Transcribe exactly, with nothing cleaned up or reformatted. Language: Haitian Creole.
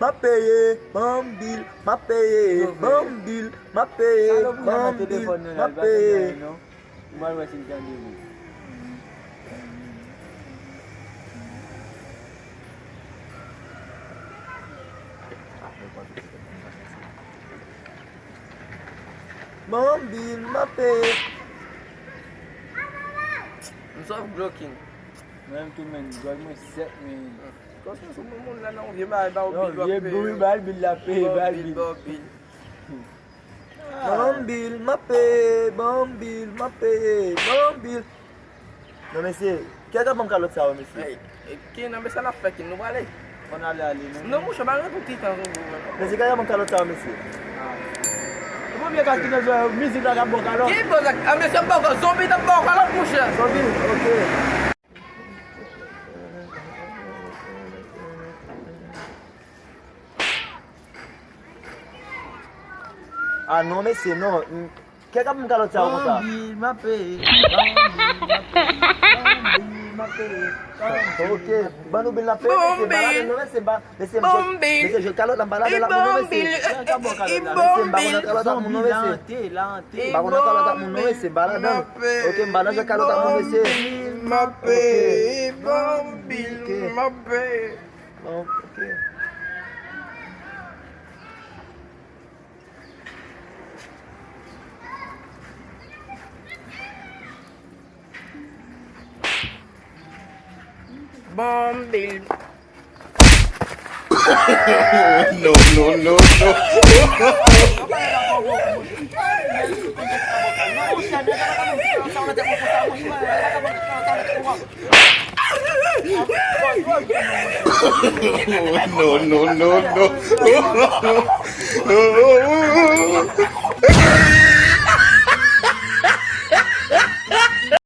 M ap peye, ban m bil, m ap peye, ban m bil, m ap peye, ban m bil, m ap peye. Nou pral wè si l tande nou. Ban m bil, m ap peye. M sòf blocking. Mwen menm tou, men, zòrèy mwen sèk, men. Kòm se sou moun la nan yon vye bagay, ba w bil, w ap peye. Vye bil, ba l bil la peye, ba l bil. Ba w bil, ba w bil. Ban m bil, m ap peye, ban m bil, m ap peye, ban m bil. Non, mesye, kèlke ban m kalòt sa yo, mesye. Ey, e, ki nan, mesye, n ap fè ki nou prale? Fò n ale, ale, non. Non, monchè, pa gen tout ti tan konsa, non. Mesye, kèlke ban m kalòt sa yo, mesye. Ah. E bon, vye kaz ki nan zòrèy, mizik la k ap ba w kalòt. Ki bon sa? Ah, mesye, m ba w kalòt, zonbi t ap ba w kalòt, monchè. Zonbi, ok. Ah non, mesye, non. Kèk ap m kalòt sa yo konsa. Ban m bil, m ap peye. Ban m bil, m ap peye. Ban m bil, m ap peye. Ok, ban nou bil n ap peye, mesye, m pa ladann non, mesye, m pa, mesye, m jwe, mesye, jwe kalòt la, m pa ladann la pou nou, mesye. Mesye, m pa konn kalòt la pou nou, mesye. M pa konn kalòt la pou nou, mesye, m pa ladann. Ok, m pa nan jwe kalòt la pou nou, mesye. Ban m bil, m ap peye. Ban m bil, m ap peye. Bon, ok. Bon, bil. No, no, no, no. No, no, no, no.